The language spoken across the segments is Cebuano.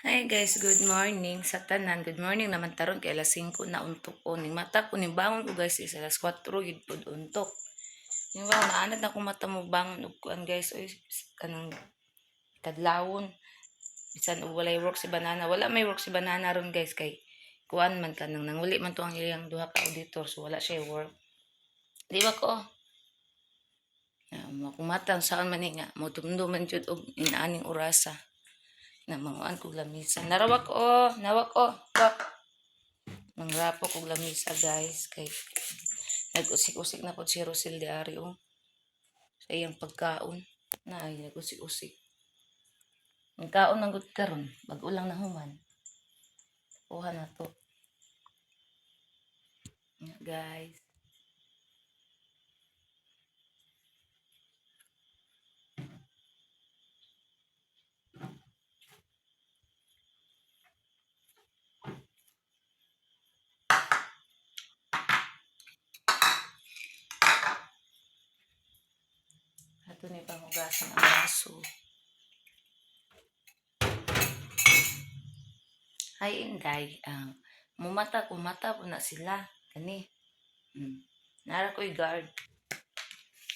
Hi guys, good morning sa tanan. Good morning naman taron kay alas 5 na untok ko ning mata ko ning bangon ko, guys, is alas 4 gid pud untok. Ning bangon naanad na akong mata mo bangon og kuan, guys, oy, kanang kadlawon bisan og walay work si Banana. Wala may work si Banana ron, guys, kay kuan man kanang nanguli man to ang iyang duha ka auditor, so wala siya work. Di ba ko? Na makumata saan man ni nga mo man jud og inaaning orasa na manguan kog lamisa. Narawak ko, nawak ko. Wak. Mangrapo kog lamisa, guys, kay nag-usik-usik na pod si Rosel di ari oh. Sa iyang pagkaon. Na ay nag-usik-usik. Ang kaon man gud karon, bag-o lang na human. Kuha na to. Nga, guys. Ato ni panghugasan ang baso. Hi Inday, ang mumata ko mata po na sila kani. Nara ko'y guard.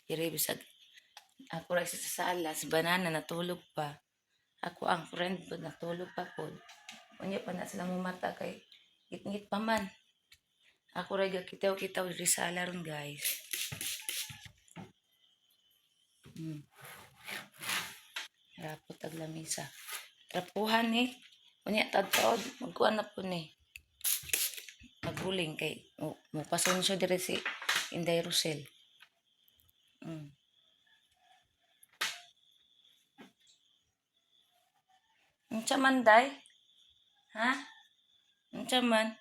Diri bisag ako ra sa sala, si Banana natulog pa. Ako ang friend po natulog pa po. Unya pa na sila mumata kay ngit pa man. Ako ra gakitaw-kitaw diri sa sala ron, guys. Rapot ag lamisa. Trapuhan ni. Unya tadtaod magkuan na po ni. Maghuling kay mo mopasensyo diri si Inday Rosel. Unsa man, day? Ha? Unsa man?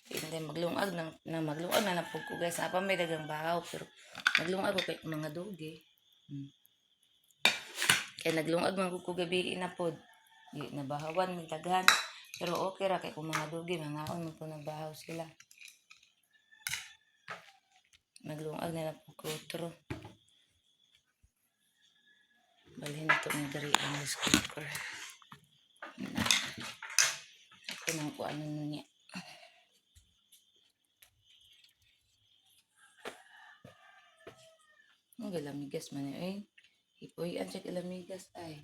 Hindi maglungag nang na maglungag na lang pud ko, guys. Apa may dagang bahaw pero maglungag ko kay mga dugi. Kay naglungag man ko gabi na pod. Di nabahawan mi daghan. Pero okay ra kay kung mga dugi mangaon man po ng bahaw sila. Maglungag na lang po ko otro. Balhin na to ng diri ang rice cooker. Na. Ako nang kuan niya. Ang galamigas man eh. Ipuyan siya galamigas ay.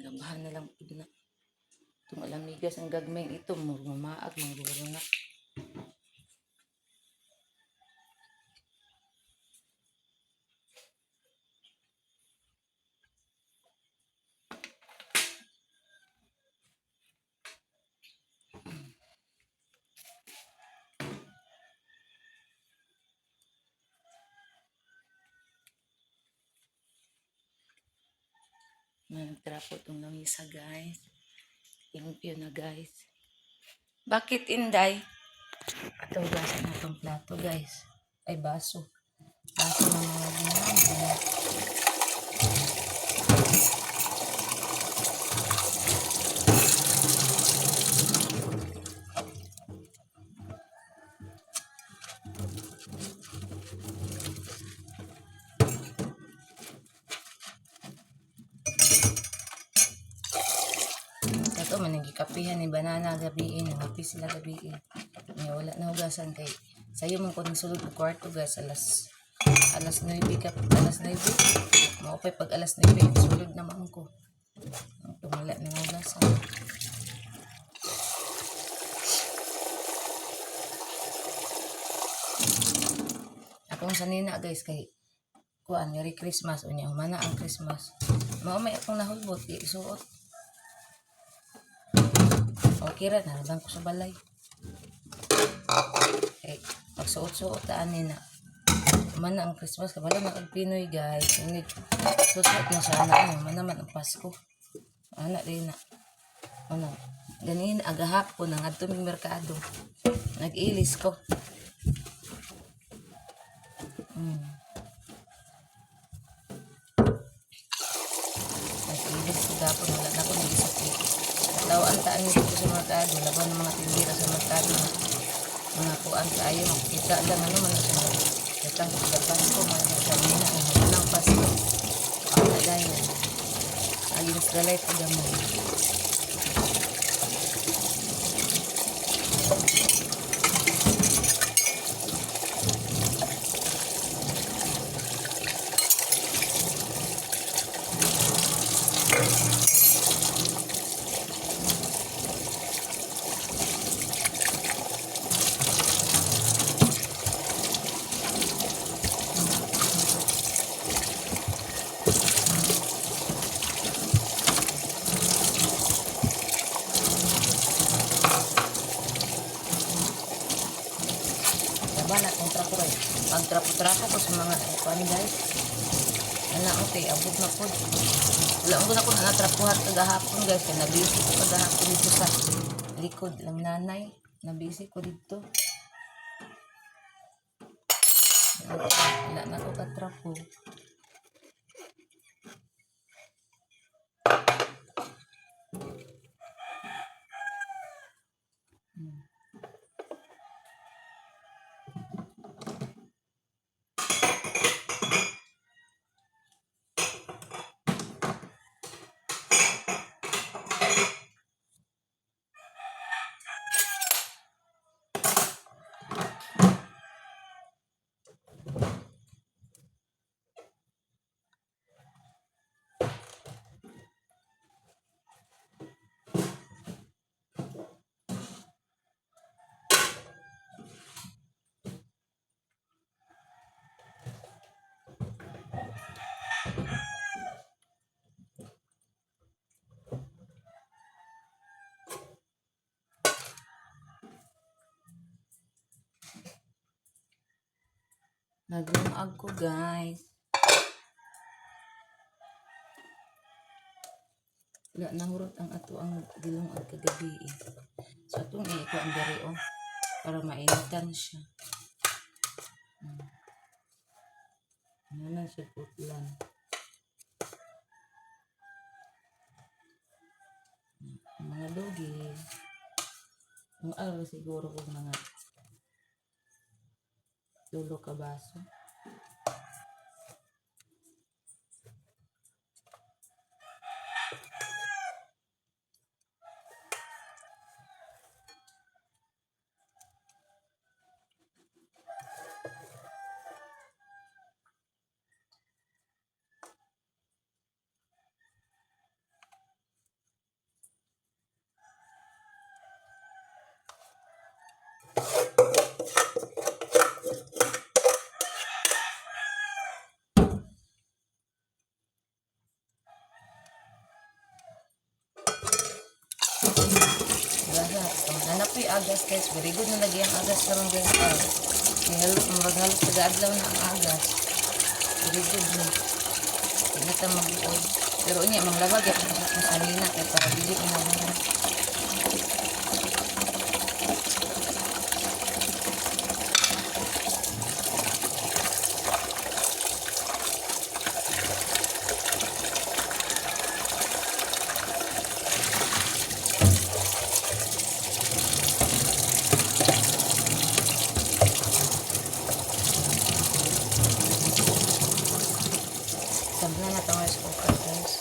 Gabahan na lang pud na. Itong alamigas ang gagmay ito, mamaag, mangguro na. Nagtrapo itong lamisa, guys. Thank you na, guys. Bakit, Inday? Ito, guys, na itong plato, guys. Ay, baso. Baso ng mga ginamit. Ito, man nagikapihan ni Banana gabi. Nangapi sila gabi. May wala na hugasan kay sayo man ko ng sulod og kwarto, guys, alas alas 9 ka alas 9. Mao pay pag alas 9 sulod na man ko. Ang wala na hugasan. Akong sanina, guys, kay kuan Merry Christmas unya humana ang Christmas. Mao may akong nahulbot isuot. Okay ra narabang ko sa balay. Kay pagsuot-suot ani na. Humana ang Christmas kabalo na kag Pinoy, guys. Ngunit suot na sana ano humana man ang Pasko. Ana din na. Ano? Ganin agahapon ang adto mig merkado. Nag-ilis ko. Nag-ilis ko gapon wala na ko nag-isip. Tawaan taan nito ko sa merkado, laban ng mga tindera sa merkado. Mga kuan kaayo makita lang ano man sa Katang sa Pasko man sa kanina ang ng Pasko. Ana dayon. Against the light gamay. Diba na kung trapo kay pagtrapo-trapo ko sa mga kuan, guys. Ana, okay, abot na pod. Wala ko na ko natrapuhan kagahapon, guys, kay nabisi ko kagahapon dito sa likod lang nanay. Nabisi ko dito. Wala na ko katrapo. Naglungag ko, guys. Wala nahurot ang ato ang gilungag kagabi eh. So atong iiko ang diri oh para mainitan siya. Ano na siya putlan. Ang mga doggy. Ang araw siguro kung mga tulo ka baso. Diba? Oh, nanapoy agas, guys. Very good na lagi ang agas karon, guys. Oh. Kay halos murag halos taga-adlaw na ang agas. Very good na. Di na ta mag-uod. Pero unya manglabag gyapon sa akong sanina kay para dili na lang. Sabla na itong rice cooker, guys.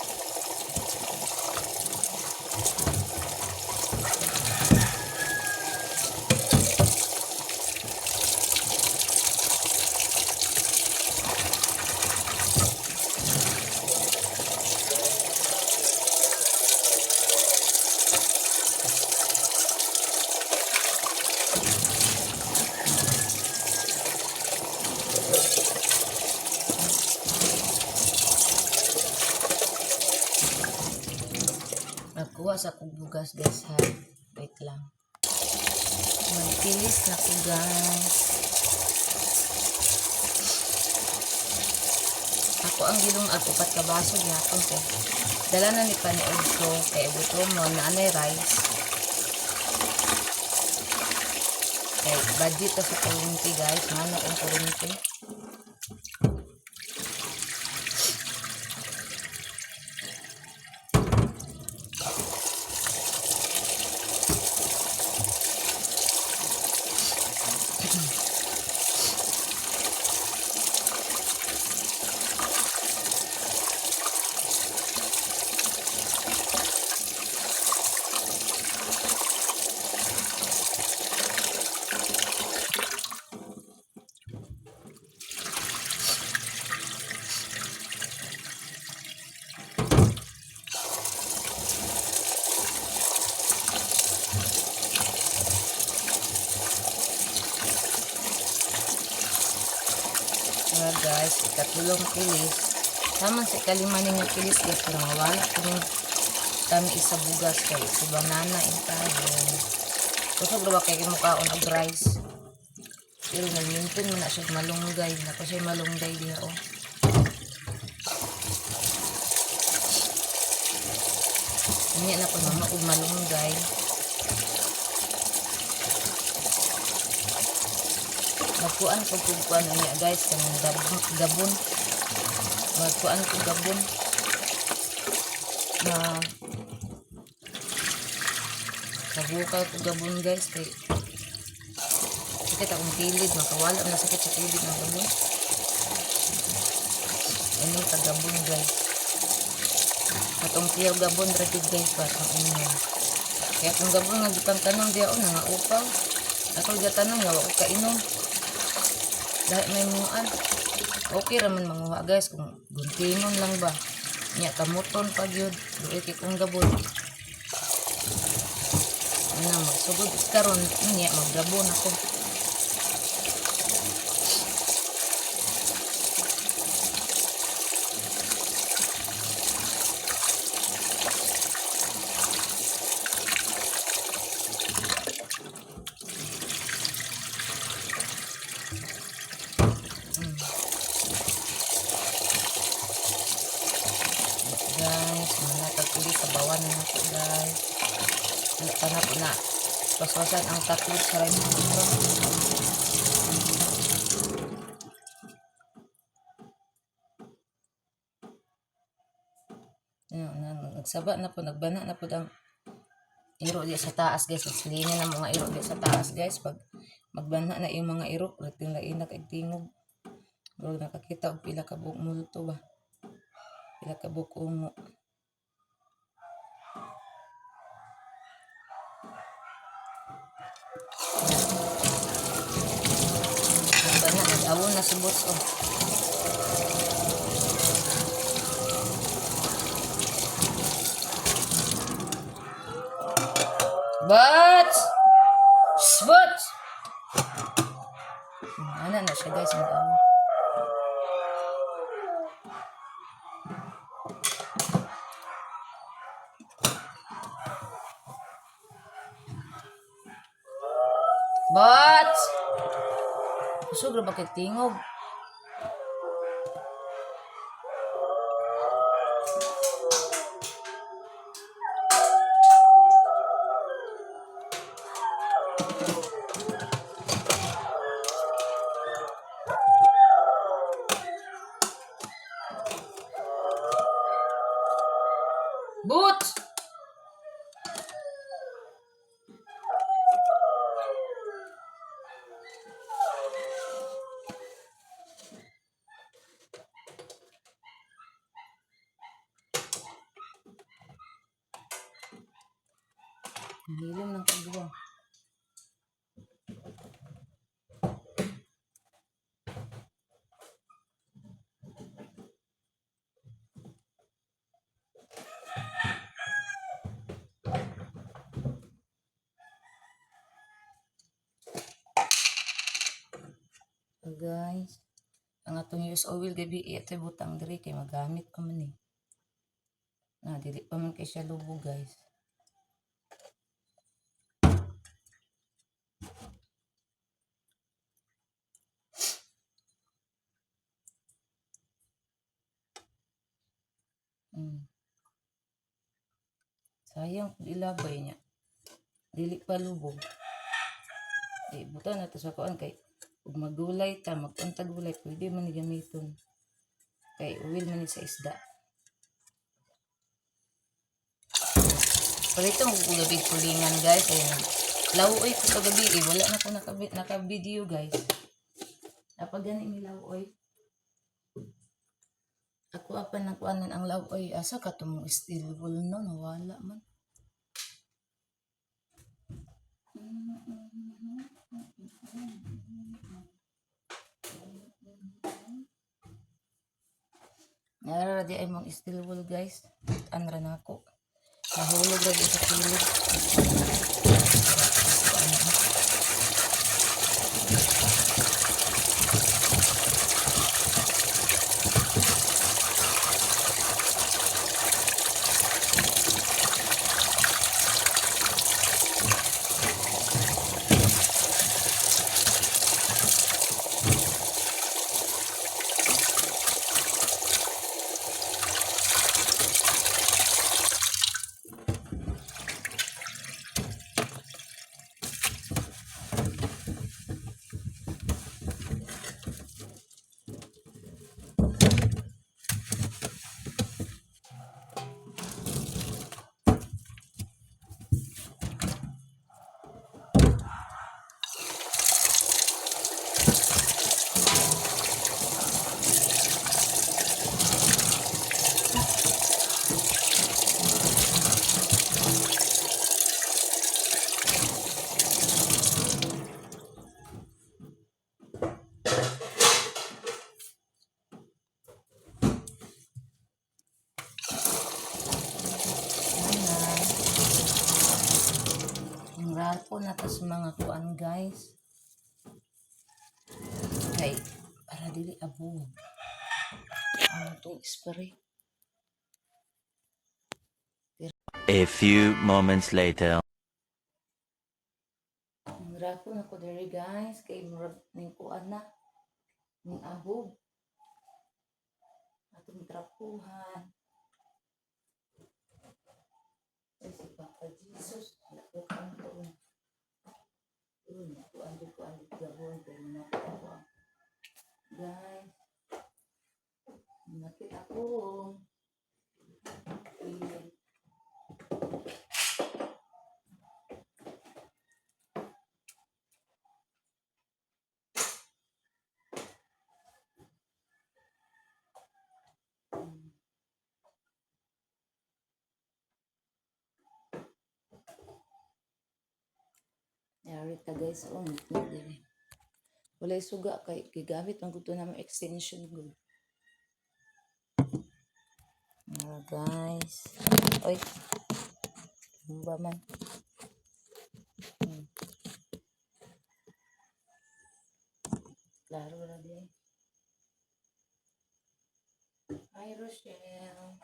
Nagkuha sa kong bugas, guys, ha. Wait lang. Magpilis na ko, guys. Ako ang gilungag upat ka baso gihapon ko. Dala na ni paniod ko kay gutom mo na anay rice. Kay budget ta sa kuryente, guys. Mano ang kuryente. guys. Ikatulong kilis. Taman sa ikalima ninyo kilis guys. Pero mawala kung kami isa bugas kay si banana in tayo. Kusog ra ba kay mukaon og rice. Pero nagminton man na siya malunggay. Nako siya malunggay diha oh. Unya na po mama og malunggay. Magkuan ko kung kuan unya guys kanang gabon. Magkuan ko gabon. Na Nagukal ko gabon guys kay sakit akong kilid, makawala na sakit sa kilid ng gabon. Ini kagabon guys. Atong tiyaw gabon ra jud guys ba ang inyo. Kaya kung gabon nga gipang tanong diya oh nga upaw. Ako gatanong nga wa ko kainom. Dahil may muan. Okay ra man manguha guys kung guntingon lang ba. Nya kamuton pa gyud duol kay kung gabon. Ana magsugod karon nya maggabon ako. Guys, mga tagpili sa bawan na nato guys. Wala pa na po na. Paswasan ang taklit sa rice cooker. Ano, na, nagsaba na po, nagbana na po ang iro di sa taas guys. Magsilingin ang mga iro di sa taas guys. Pag magbana na yung mga iro, rating lain na kay tingog. Pero nakakita og pila ka buok multo ba. Pila ka buok ungo. Nagbana, nag-awon na si Bots oh. Bots! Psst, Bots! Ana na siya guys, mag-awon. Bots! Kusog ra ba kay tingog? Boots! Ang hilom ng kagwa. So guys, ang atong use oil gabi ito butang diri kay magamit pa man eh. Na dili pa man kay siya lubog guys. Sayang kung ilabay niya. Dili pa lubog. Di buta na to sa kuan kay ug magulay ta magkuntag gulay pwede man ni gamiton. Kay uwil man ni sa isda. Palito mo kung gabi kulingan guys. Ayun. Lauoy ko kagabi eh. Wala na ko naka-video guys. Napagani ni lauoy. Ako apa nang kuanan ang lauoy. Asa ka tumong steel wool no? Nawala man. Nara di ay mong steel wool guys. Anra na ako. Nahulog ra di sa kilid. Tarpo na to sa mga kuan, guys. Kay para dili abog. Ang itong spray. A few moments later. Mangrapo na ko diri, guys, kay murag ning kuan na ning abog. Atong trapuhan. Ay, si Papa Jesus, dako kang tuon. Uy, kuan di kuan di gabon kay manakit ako. Guys, manakit ako. Eh, Yari ta, guys, oh, ngitngit diri. Walay suga kay gigamit man gud to namang extension gud. Mga guys. Oy. Ano ba man? Klaro ra di. Hi, Rochelle.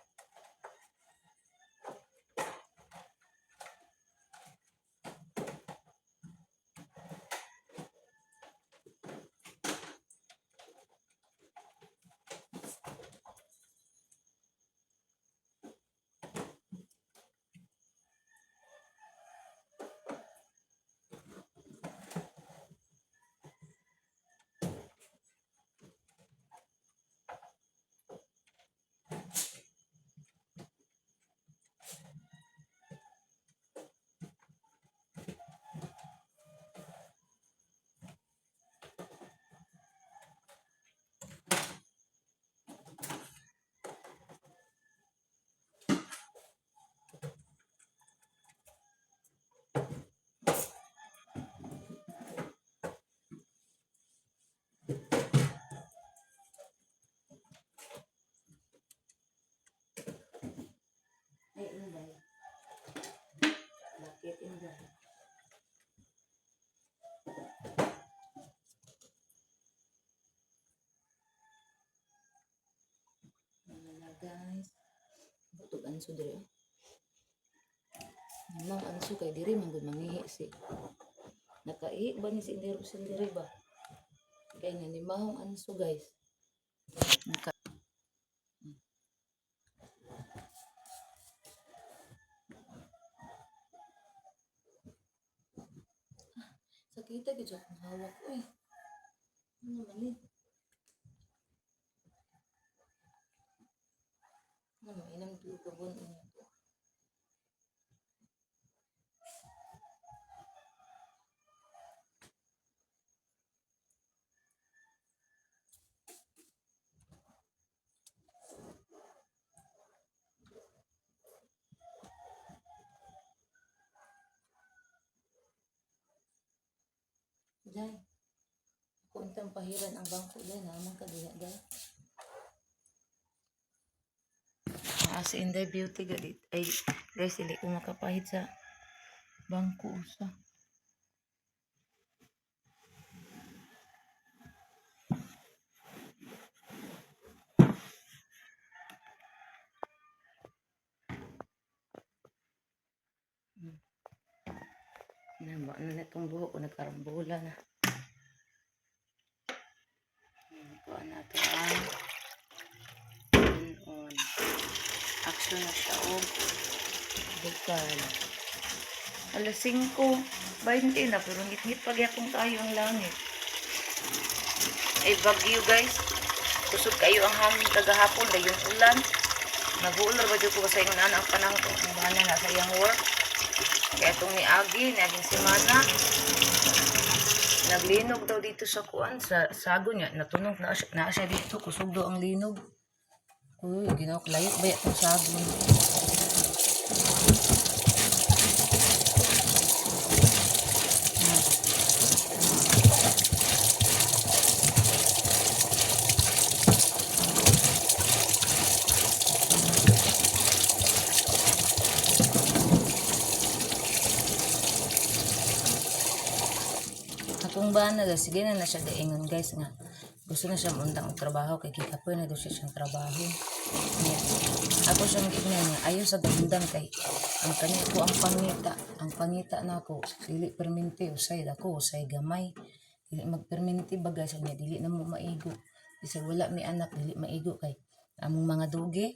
Ay, Inday. Bakit, Inday? Mga na, guys. Butog anso diri oh. Mang anso kay diri man gud mangihi si. Nakaihi ba ni si Inday Rochelle diri ba? Kay nga ni mahong anso, guys. Naka. Sakita gid akong hawak oy. Ano man ni? Ano man inang tulo ka buwan inyo to. Day. Ako untang pahiran ang bangko, day. Naman ka diha, day. Ah, si Inday Beauty galit. Ay, guys, dili ko makapahid sa bangko usa. Na, ano na itong buhok ko, nagkarambola na. Kuha na ito ang on. Action na siya, oh. Bukal. Alas 5:20 na, pero ngit-ngit pag yakong tayo ang langit. Ay, bagyo, guys. Kusog kayo ang hangin kagahapon, dayon ulan. Nag-uular ba dyan ko sa ingon ana ang panahon kung bana na sa iyang work. Kaya itong niagi, niaging semana, naglinog daw dito sa kuan, sa sago niya, natunog na siya dito, kusog daw ang linog. Uy, ginawa ko, layo ba itong sago? Akong bana guys, sige na na siya gaingon guys nga. Gusto na siya muundang og trabaho kay gikapoy na daw siya siyang trabaho. Niya. Ako siyang giingnan nga ayo sa gundang kay ang kani ko ang pangita nako dili permente, usay dako, usay gamay. Dili magpermente ba guys niya, dili na mo maigo. Bisag wala mi anak, dili maigo kay among mga dugi.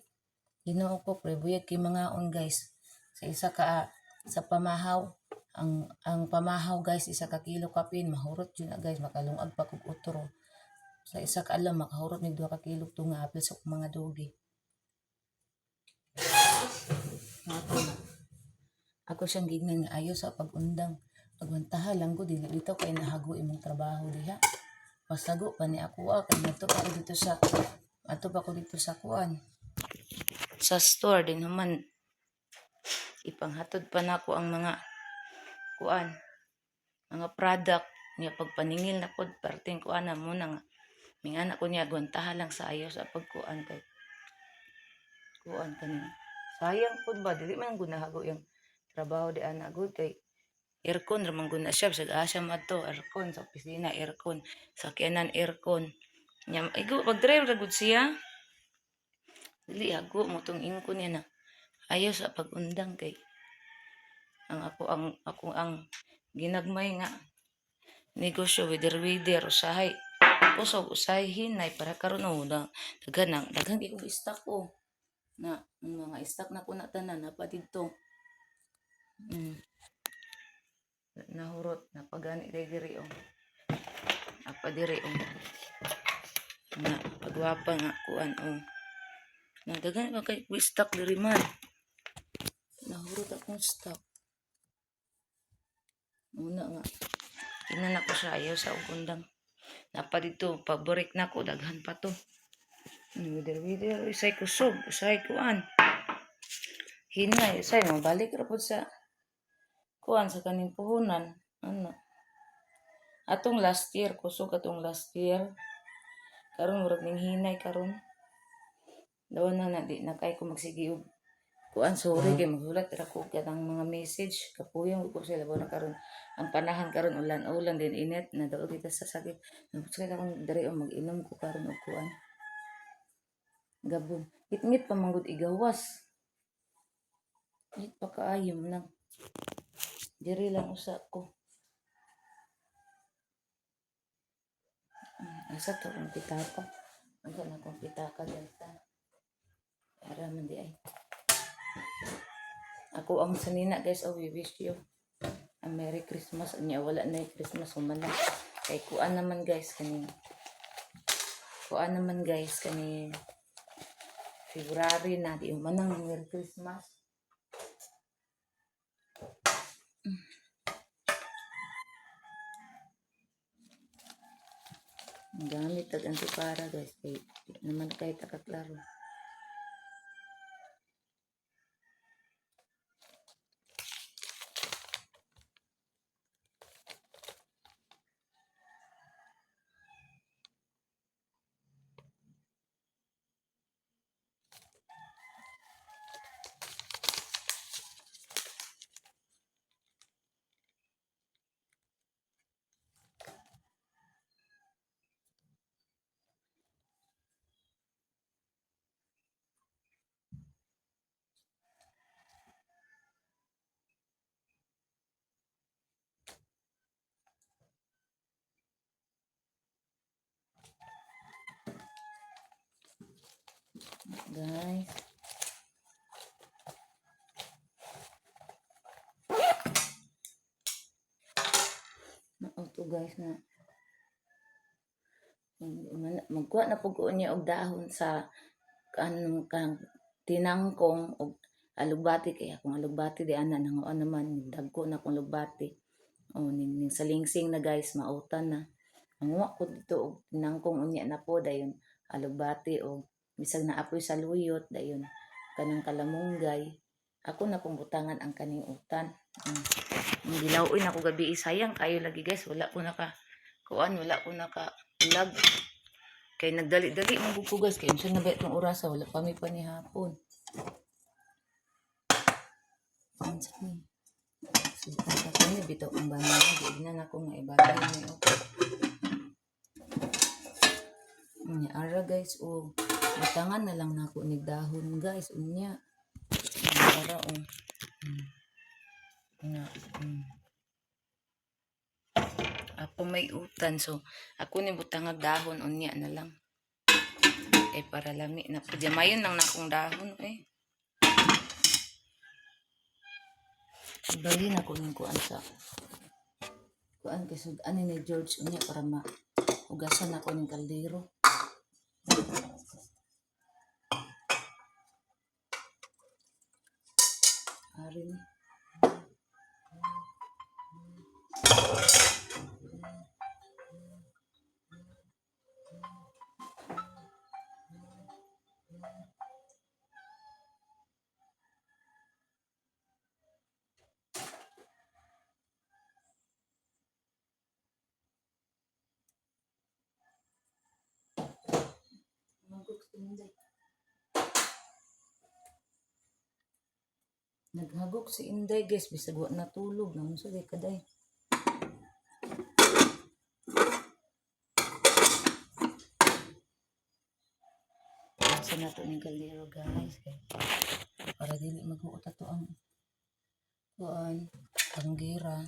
Ginoo ko, pre, buyag kay mangaon guys. Sa isa ka sa pamahaw, ang pamahaw guys, 1 ka kilo kapin, mahurot yun na guys, makalungag pa kog utro. Sa isa ka alam, makahurot mig 2 ka kilo tunga apil sa akong mga dugi. Ako, ako siyang gignan nga ayo sa pag-undang. Pagwantaha lang ko, dili dito kay nahago imong trabaho diha. Masago pa ni ako ah, kay nato pa ko dito sa ato pa ko dito sa kuan. Sa store din human ipanghatod pa nako ang mga kuan, mga product niya. Pagpaningil na pod perting kuan na mo na nga mingana ko niya, gwantaha lang sa ayo sa pagkuan kay kuan kaning sayang pod ba, dili man gunahago yung trabaho di ana gud kay aircon ra man gud na siya, bisag asa madto aircon, sa opisina aircon, sakyanan aircon nya, igo pag drive ra gud siya, dili hago mo tong ingon ko niya na ayaw sa pag-undang kay ang ako ang ginagmay nga negosyo, wither wither, usahay kusog, usahay hinay. Para karon oh, na daghan ang daghan kay kog stock oh, na ang mga stock na ko na tanan na pa didto. Nahurot napagani diri diri oh, apa diri oh, na pagwapa nga kuan oh, na daghan pa kay kog stock diri man, nahurot akong stock muna nga tingnan ako siya ayaw sa ugundang napa dito paborik na ko, daghan pa to. Wither wither, usay kusog, usay kuan hinay, usay mabalik ra pud sa kuan sa kaning puhunan ano atong last year, kusog atong last year. Karon murag ning hinay karon. Daw na na di na kay ko magsige og kuan, sorry kay maghulat ra ko kanang mga message, kapuyong ko sila na karon. Ang panahan karon ulan-ulan din, init na daw kita sa sakit. Nabot akong diri o mag-inom ko karon og kuan, gabon. Ngit pa manggod igawas. Ngit pa kaayo nang diri lang usa ko. Asa to ang pitaka? Asa na akong pitaka guys ha? Para man di ay. Ako ang sanina guys, oh, we wish you a Merry Christmas. Anya wala na yung Christmas human na. Kay kuan naman guys kaning kuan naman guys kaning February na di human ang Merry Christmas. Ang gamit tag antipara guys kay di naman kay takaklaro. Guys. Mao guys na magkuha na pug ko niya og dahon sa kanang kang tinangkong og alugbati kay akong alugbati di ana nanguan naman, dagko na akong alugbati. Oh, ning salingsing na guys, mautan na. Manguha ko dito og tinangkong unya na po, dayon alugbati og bisag na apoy saluyot, dayon kanang kalamunggay. Ako na pong butangan ang kaning utan. Ang gilaw-oy na ko gabi, sayang kayo lagi guys, wala ko naka kuan, wala ko naka vlog. Kay nagdali-dali man gud ko guys, kay unsa na ba itong orasa, wala pa mi pa ni hapon. Unsa ni? Sudan ka kani bitaw ang banana, giignan ako nga ibalhin ni oh. Unya ara guys, oh. Butangan na lang nako ni dahon, guys, unya. Ara oh. Nga. Ako may utan, so ako ni butangag dahon, unya na lang. Eh para lami na pud. Mayon lang nakong dahon eh. Ibalhin ako ning kuan sa kuan kay sud-an ni George unya para ma hugasan ako ning kaldero. Ari ni. Magok si Inday. Naghagok si Inday, guys, bisag wa natulog naunsa day kaday. Asa na to ning kaldero, guys, kay para dili maghuot ato ang kuan panggira.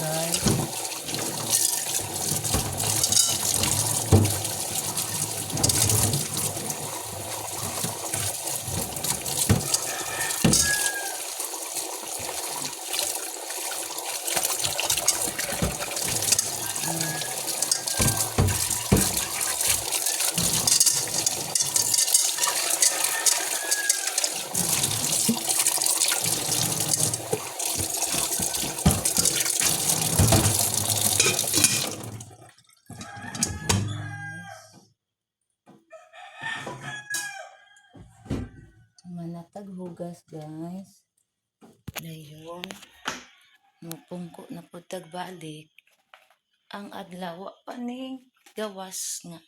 Guys. Manatag hugas, guys. Dayon, mupungko na pud tag balik. Ang adlaw wa pa ning gawas nga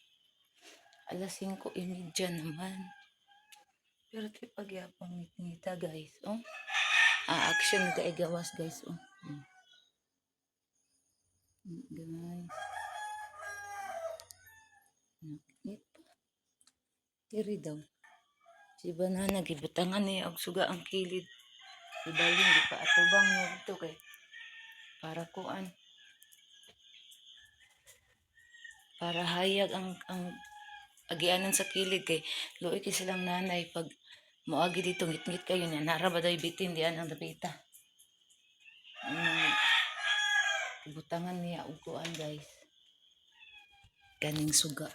alas 5:30 naman. Pero ti pagyapon ngita, guys, oh. Ah, action ka gawas, guys, oh. Guys. Nakit pa. Diri daw. Si banana gibutangan niya og suga ang kilid. Ibalhin di pa atubang niya dito kay para kuan, para hayag ang agianan sa kilid kay luoy kay silang nanay pag moagi dito, ngitngit kayo niya, nara ba daw bitin diyan ang dapita. Butangan niya og kuan, guys, kaning suga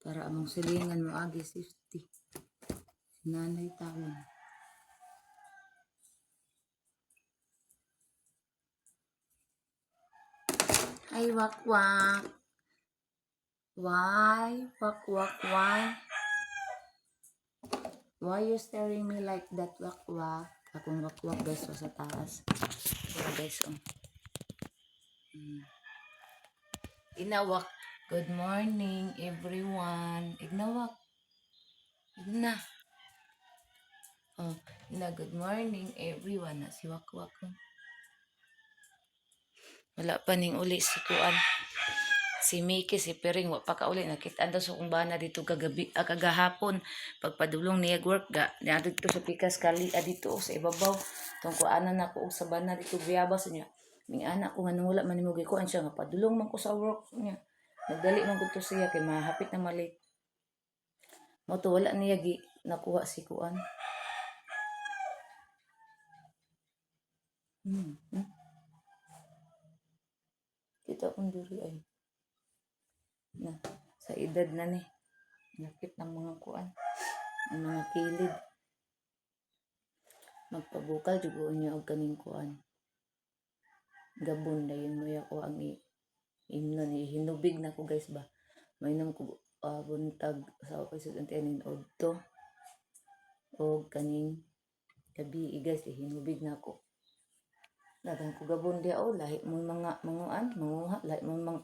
para among silingan moagi safety. Si nanay tawon. Ay, wak wak. Why? Wak wak, why? Why you staring me like that, wak wak? Akong wak wak, guys, oh, sa taas. Oh, guys, oh. Inawak. Good morning, everyone. Ignawak. Igna. Oh, na good morning, everyone. Na si wak wak. Oh. Wala pa ning uli si kuan. Si Mickey, si Piring, wa pa kauli. Nakita daw sa kong bana dito kagabi, ah, kagahapon. Pagpadulong niya work ga. Niya dito sa pikas kali, ah, dito oh, sa ibabaw. Tong kuanan na ko og sa bana dito biyabas niya. Ning anak ko nga wala man nimo gikuan siya nga padulong man ko sa work niya. Nagdali man gud to siya kay mahapit na mali. Mo to wala niya gi nakuha si kuan. Kita akong diri ay. Na sa edad na ni. Nakit ng mga kuan. Ang mga kilid. Magpabukal jud ko niya og kaning kuan. Gabon dayon mo ko ang imnon, hinubig na ko, guys, ba. Mainom ko buntag sa ako sa anin odto og kaning gabi, guys, hinubig na ko. Daghang ko gabon diha, oh, lahi mo mga manguan, manguha, lahi mo mang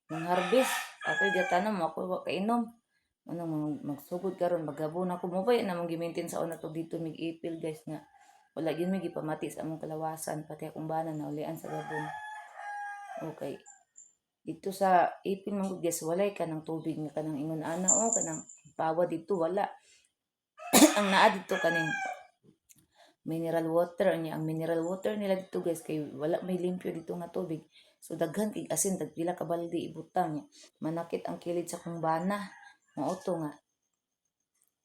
mangharvest. Ako'y gatanom, ako wa kainom. Ano magsugod karon maggabon ako mo ba na mong gimaintain sa una to dito mig ipil, guys, nga wala gyud mi gipamati sa among kalawasan, pati akong bana na ulian sa gabon. Okay. Dito sa ipil man gud, guys, walay kanang tubig nga kanang ingon ana o kanang pawa dito, wala. Ang naa dito kaning mineral water niya. Ang mineral water nila dito, guys, kay wala may limpyo dito nga tubig. So daghan kay asin, tagpila ka balde ibutang niya. Manakit ang kilid sa kong bana. Mao to nga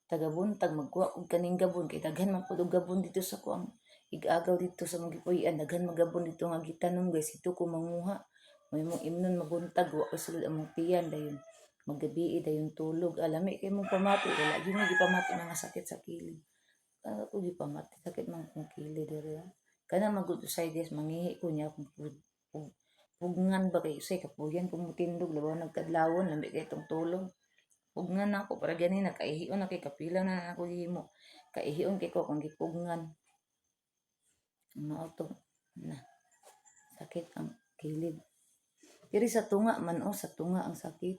tagabuntag magkuha og kaning gabon kay daghan man pud og gabon dito sa kuang igagaw dito sa magipuy-an. Daghan magabon dito nga gitanom, guys. Dito ko manguha. May mong imnon mabuntag, wa ko sulod among tiyan, dayon magabi dayon tulog. Alami kay mong pamati, wala gyud mi gipamati mga sakit sa kilid. Kana ko gipamati sakit man akong kilid diri, ah. Kana magud usay, guys, mangihi ko niya akong pugngan ba kay usay kapuyan ko mutindog labaw nagkadlawon, lami kay itong tulog. Pugngan ako para gani nakaihion na kay kapila na ako gihimo. Kaihion kay ko kung gipugngan. Mao to na sakit ang kilid. Diri sa tunga man, oh, sa tunga ang sakit.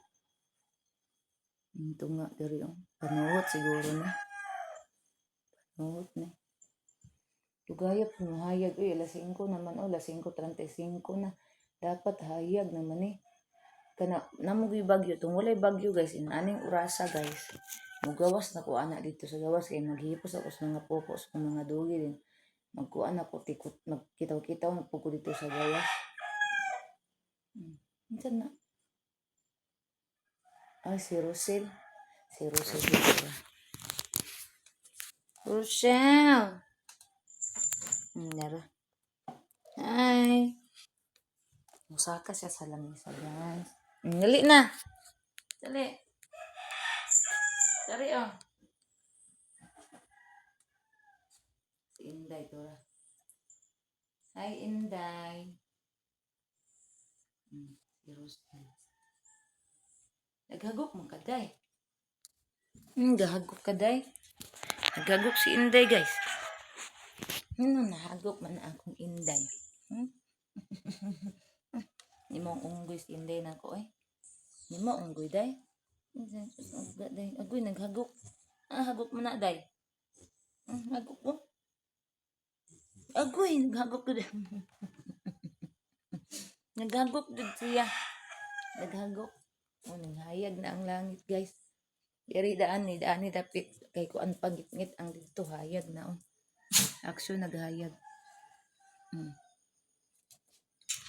Ang tunga diri, oh. Panuhot siguro na. Panuhot na. Dugaya po mahayag. Uy, alas 5 naman. Oh, alas 5:35 na. Dapat hayag naman eh. Kana, namugoy bagyo. Tung walay bagyo, guys, inaning orasa, guys. Mugawas na ko ana dito sa gawas kay maghipos ako sa mga popo sa mga dugi din. Magkuan ako tikot, magkitaw-kitaw na po ko dito sa gawas. Unsa na? Ay, si Rosel. Si Rosel dito ba? Rochelle! Nara. Hi! Musaka siya sa lamisa, guys. Dali na! Dali! Dali, oh. Si Inday, Dora. Hi, Inday. Si Rosel. Naghagok man ka, day. Gahagok ka, day. Naghagok si Inday, guys. Ano, nahagok man na akong Inday. Nimo ang unggoy si Inday na ko, eh. Nimo unggoy, day. Day. Agoy, naghagok. Ah, hagok mo na, day. Hagok mo. Agoy, naghagok ko. Naghagok jud siya. Naghagok. Oh, naghayag na ang langit, guys. Diri daan ni dapit kay kuan pagitngit ang dito, hayag na, oh. Action naghayag.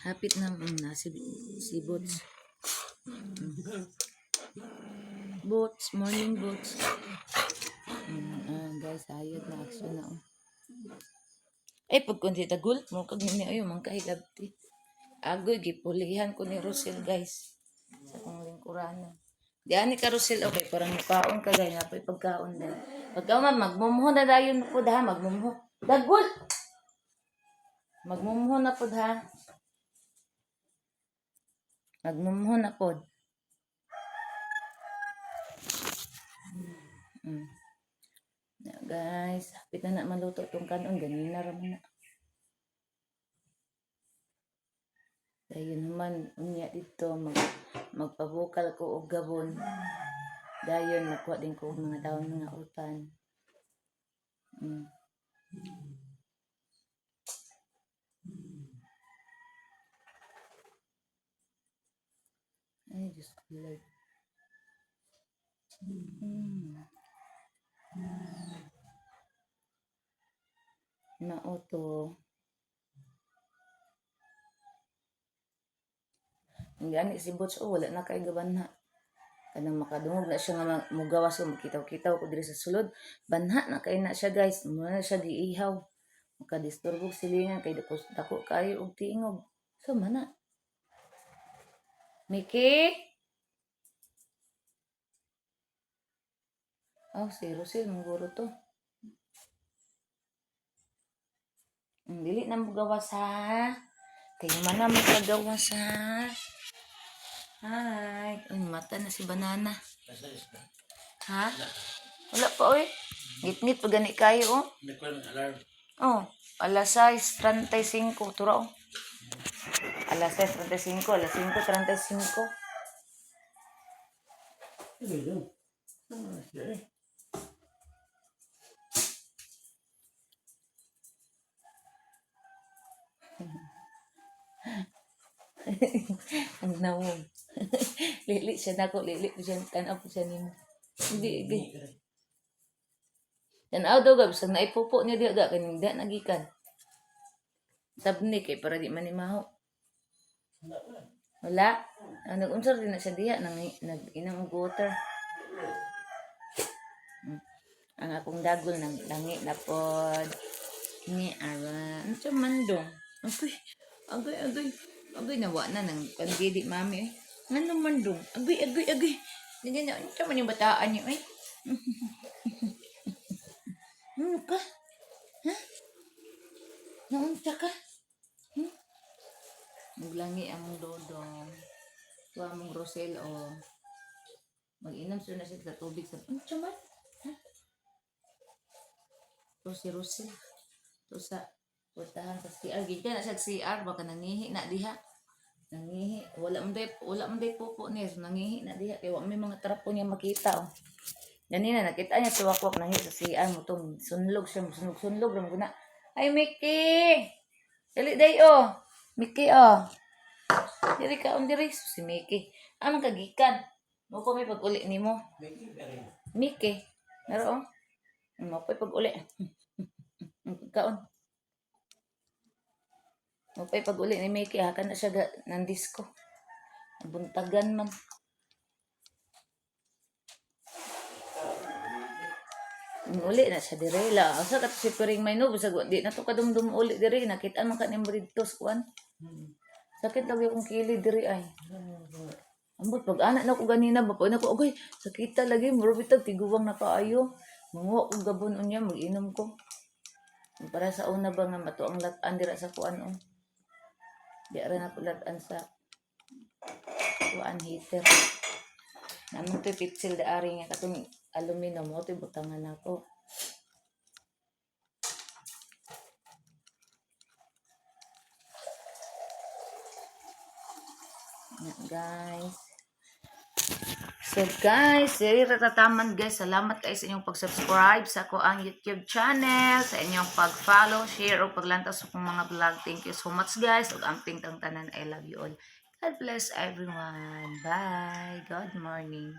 Hapit na na si Boots. Boots, morning, Boots. Ah, guys, hayag na, action na, oh. Ay, pag kundi tagul, mo kag nini ayo man kahilabti. Agoy gipulihan ko ni Rosel, guys. Sa akong lingkuranan. Di ani ka, Rosel, okay, parang mukaon ka, guys, napoy pagkaon dahil. Pagkaon man, magmumho na dayon po ha, magmumho. Dagul! Magmumho na po ha. Magmumho na po. Na, guys, hapit na na maluto tong kanon, ganina ra man na. Dayon naman, unya dito, magpabukal ko og gabon. Dayon, nakuha din ko og mga daon nga utan. Ay, Diyos ko, Lord. Mao to. Ang gani si Butch, oh, wala na kay gabanha. Kanang makadungog na siya nga mugawas ko, magkitaw-kitaw ko diri sa sulod. Banha na kay na siya, guys. Muna na siya giihaw. Makadisturbo silingan kay dako, dako kayo og tingog. So mana. Mickey? Oh, si Rosel, mangguro to. Dili na mo gawas ha. Kayo man na mo kagawas ha. Hi. Uy, mata na si Banana. Ha? Wala pa, oy. Ngit-ngit pa gani kayo, oh. Oh, alas 6:35. Tura, oh. Alas 6:35, alas 5:35. Ang nawong. Lili siya nako, lili ko siya, tanaw ko siya nimo. Hindi, hindi. Tanaw daw ga, bisag naipupo niya diha ga, kaning diha nagikan. Sabni kay para di man ni maho. Wala. Ang nag-unsar din na siya diha, nang, nag-inang og water. Ang akong dagol nang langi na pod. Ni ara. Ano siya man dong? Agoy, agoy, agoy. Agoy, nawa na ng pandidi, mami. Eh. Ano man dong? Agoy, agoy, agoy. Hindi na, ano siya man yung bataan niyo, eh? Ano ka? Ha? Naunsa ka? Hmm? Naglangi ang dodong. Tuwa mong Rosel, o. Oh. Mag-inom siya na siya sa tubig sa... Ano siya man? Ha? To si Rosel. To sa puntahan sa CR. Gikan na siya sa CR. Baka nangihi na diha. Nangihi. Wala man day pupo niya. So, nangihi na diha. Kaya wala may mga trapo niya makita. Oh. Ganina, nakita niya si Wakwak nangihi sa CR mo tong sunlog siya. Sunlog, sunlog. Ramon na. Ay, Mickey! Dali day, oh. Mickey, oh. Diri ka, on diri. So, si Mickey. Amang kagikan. Mo ko may pag-uli nimo. Mickey. Meron, oh. Mo ko'y pag-uli. Kaon. Mo pa'y pag-uli ni Mickey. Haka na siya ga, ng disco. Buntagan man. Uli na siya dire la. Asa ka to si Piring may no bisag di na to kadumdum uli dire nakita man ka nimo didto sa kuan. Sakit lagi akong kilid diri ay. Ambot pag anak na ko ganina ba pag na ko agoy sakita lagi muro bitag tiguwang na kaayo. Manguha ko gabon unya mag-inom ko. Para sa una ba nga mato ang latan dira sa kuan oh. Di ra na ko latan sa kuan heater. Namon to'y pitsil da ari nga katong aluminum mo to'y butangan nako. Na guys. So guys, diri ra tataman guys. Salamat kayo sa inyong pag-subscribe sa ako ang YouTube channel, sa inyong pag-follow, share o paglantaw sa akong mga vlog. Thank you so much guys. Ug amping tang tanan. I love you all. God bless everyone. Bye. Good morning.